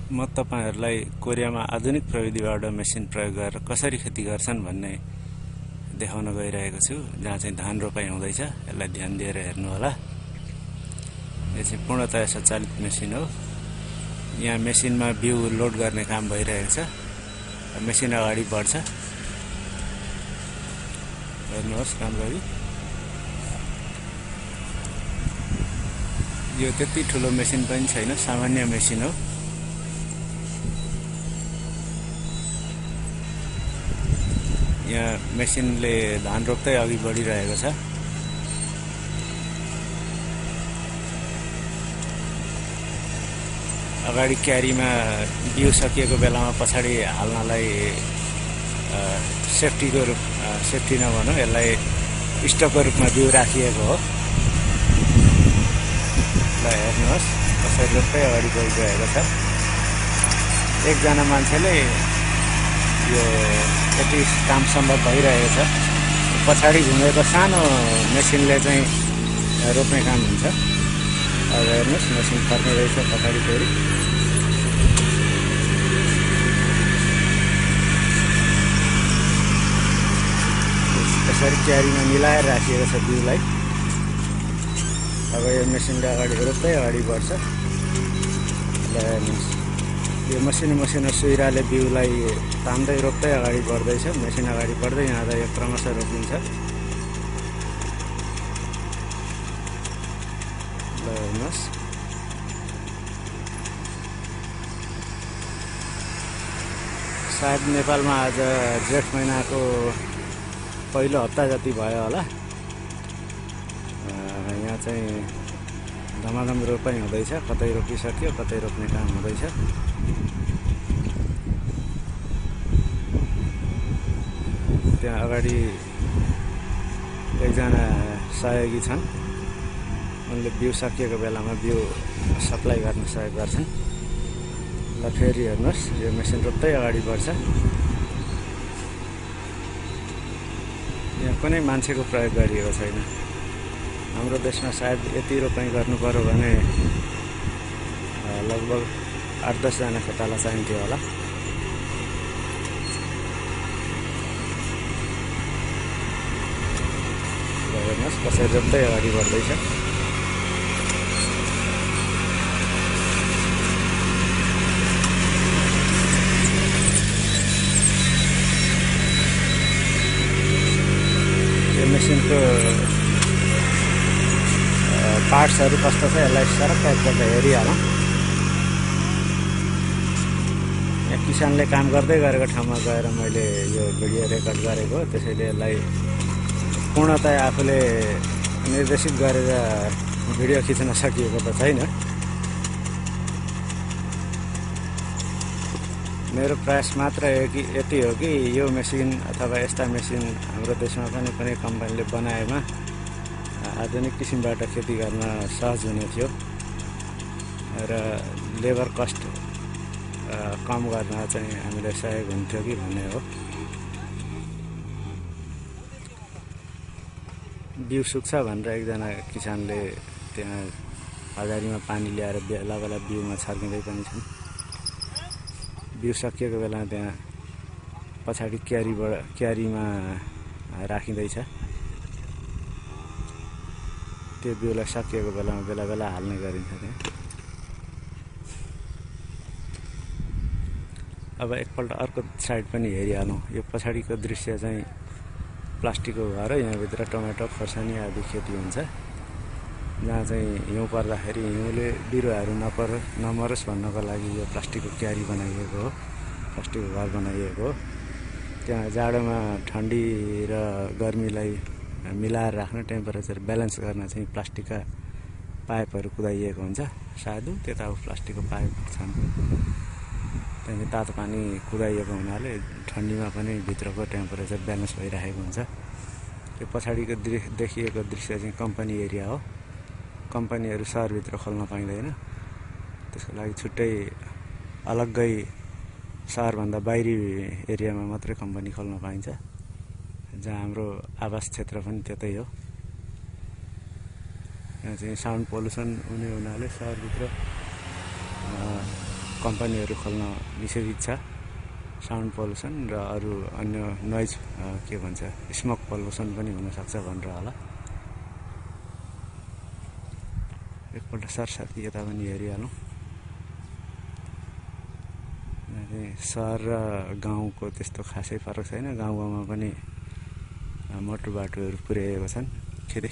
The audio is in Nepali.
म तपाईहरुलाई कोरियामा आधुनिक प्रविधिबाट मेसिन प्रयोग गरेर कसरी खेती गर्छन् भन्ने देखाउन गइरहेको छु। जहाँ चाहिँ धान रोपाई हुँदैछ, यसलाई ध्यान दिएर हेर्नु होला। यो चाहिँ पूर्णतया स्वचालित मेसिन हो। यहाँ मेसिनमा बिउ लोड गर्ने काम भइरहेको छ। मेसिन अगाडि बढ्छ, हेर्नुहोस् राम्ररी। यो त्यति ठुलो मेसिन पनि छैन, सामान्य मेसिन हो। यहाँ मेसिनले धान रोप्दै अघि बढिरहेको छ। अगाडि क्यारीमा बिउ सकिएको बेलामा पछाडि हाल्नलाई सेफ्टी नभनौँ, यसलाई स्टकको रूपमा बिउ राखिएको हो। ल हेर्नुहोस् कसरी रोप्दै अगाडि बढिरहेको छ। एकजना मान्छेले यो यति काम सम्भव भइरहेको छ। पछाडि घुमेको सानो मेसिनले चाहिँ रोप्ने काम हुन्छ। अब हेर्नुहोस् मेसिन फर्ने रहेछ पछाडि फेरि। यसरी क्यारीमा मिलाएर राखिएको छ बिउलाई। अब यो मेसिनले अगाडि रोप्दै अगाडि बढ्छ। ल हेर्नुहोस् यो मसिनो सुइराले बिउलाई तान्दै रोप्दै अगाडि बढ्दैछ। मेसिन अगाडि बढ्दै जाँदा यो क्रमशः रोपिन्छ। ल हेर्नुहोस् सायद नेपालमा आज जेठ महिनाको पहिलो हप्ता जति भयो होला। यहाँ चाहिँ धमाधम रोपाई हुँदैछ। कतै रोपिसक्यो, कतै रोप्ने काम हुँदैछ। त्यहाँ अगाडि एकजना सहयोगी छन्। उनले बिउ सकिएको बेलामा बिउ सप्लाई गर्न सहयोग गर्छन्। ल फेरि हेर्नुहोस् यो मेसिन रोप्दै अगाडि बढ्छ। यहाँ कुनै मान्छेको प्रयोग गरिएको छैन। हाम्रो देशमा सायद यति रोपाई गर्नु पर्यो भने लगभग 8-10 जना खेताला चाहिन्थ्यो होला। हेर्नुहोस् कसरी रोप्दै अगाडि बढ्दैछ। यो मेसिनको पार्ट्सहरू कस्तो छ यसलाई सरक्क एकपल्ट हेरिहालौँ। यहाँ किसानले काम गर्दै गरेको ठाउँमा गएर मैले यो भिडियो रेकर्ड गरेको, त्यसैले यसलाई पूर्णतया आफूले निर्देशित गरेर भिडियो खिच्न सकिएको त छैन। मेरो प्रयास मात्र यति हो कि यो मेसिन अथवा यस्ता मेसिन हाम्रो देशमा पनि कुनै कम्पनीले बनाएमा आधुनिक किसिमबाट खेती गर्न सहज हुने थियो र लेबर कस्ट कम गर्न चाहिँ हामीलाई सहयोग हुन्थ्यो कि भन्ने हो। बिउ सुक्छ भनेर एकजना किसानले त्यहाँ हजारीमा पानी ल्याएर बेला बेला बिउमा छर्किँदै पनि छन्। बिउ सकिएको बेलामा त्यहाँ पछाडि क्यारीमा राखिँदैछ। त्यो बिउलाई सकिएको बेलामा बेला बेला हाल्ने गरिन्छ त्यहाँ। अब एकपल्ट अर्को साइड पनि हेरिहालौँ। यो पछाडिको दृश्य चाहिँ प्लास्टिकको घर हो। यहाँभित्र टमाटो, खोर्सानी आदि खेती हुन्छ। जहाँ चाहिँ हिउँ पर्दाखेरि हिउँले बिरुवाहरू नमरोस् भन्नको लागि यो प्लास्टिकको क्यारी बनाइएको हो, प्लास्टिकको घर बनाइएको हो। त्यहाँ जाडोमा ठन्डी र गर्मीलाई मिलाएर राख्न, टेम्परेचर ब्यालेन्स गर्न चाहिँ प्लास्टिकका पाइपहरू कुदाइएको हुन्छ। सायद त्यता प्लास्टिकको पाइप छन्। त्यहाँदेखि तातो पानी कुदाइएको हुनाले ठन्डीमा पनि भित्रको टेम्परेचर ब्यालेन्स भइरहेको हुन्छ। त्यो पछाडिको देखिएको दृश्य चाहिँ कम्पनी एरिया हो। कम्पनीहरू सहरभित्र खोल्न पाइँदैन। त्यसको लागि छुट्टै अलग्गै सहरभन्दा बाहिरी एरियामा मात्रै कम्पनी खोल्न पाइन्छ। जहाँ हाम्रो आवास क्षेत्र पनि त्यतै हो। यहाँ चाहिँ साउन्ड पोल्युसन हुने हुनाले सहरभित्र कम्पनीहरू खोल्न निषेधित छ। साउन्ड पल्युसन र अरू अन्य नोइज के भन्छ स्मोक पल्युसन पनि हुनसक्छ भनेर होला। एकपल्ट सरसाथी यता पनि हेरिहालौँ। सहर र गाउँको त्यस्तो खासै फरक छैन। गाउँमा पनि मोटो बाटोहरू पुर्याएको छन्। खेती